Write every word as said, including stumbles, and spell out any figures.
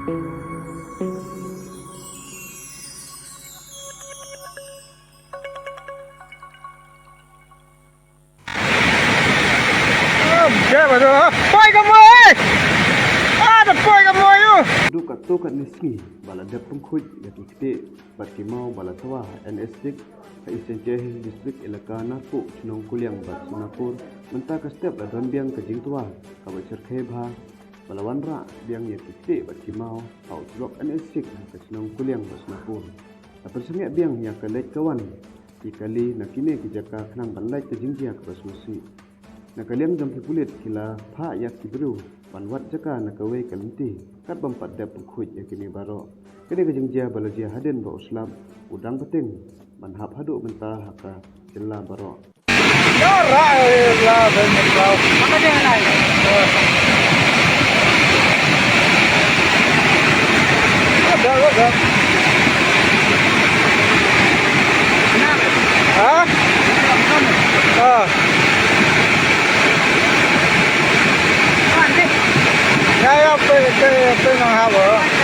Poi ka moi, eh! Ah, da poi ka moi, uh! Duk katto katne sngi ba la dep pynkhuid ïa ki ktieh bad ki maw ba la twa ha N H six ha East Jaintia Hills District, elaka Narpuh, shnong Kuliang bad Sonapur, mynta ka step la don biang ka jingtwa kaba shyrkhei bha ba la wanrah biang ïa ki ktieh bad ki maw ha u surok N H six ha ka shnong Kuliang bad Sonapur. La pynsangeh biang ïa ka leit ka wan ki kali na kine ki jaka khnang ban lait ka jingjia kaba sngewsih. Na ka liang jong ki pulit ki la phah ïa ki briew ban wad jaka na kawei ka lynti katba ym pat dep pynkhuid ïa kine baroh. Kane ka jingjia ba la jia hadien ba u slap u dang bteng ban hap haduh mynta ha ka jylla baroh. Ha? Ha. Ya, ya, pe, pe, pe nang ha ba.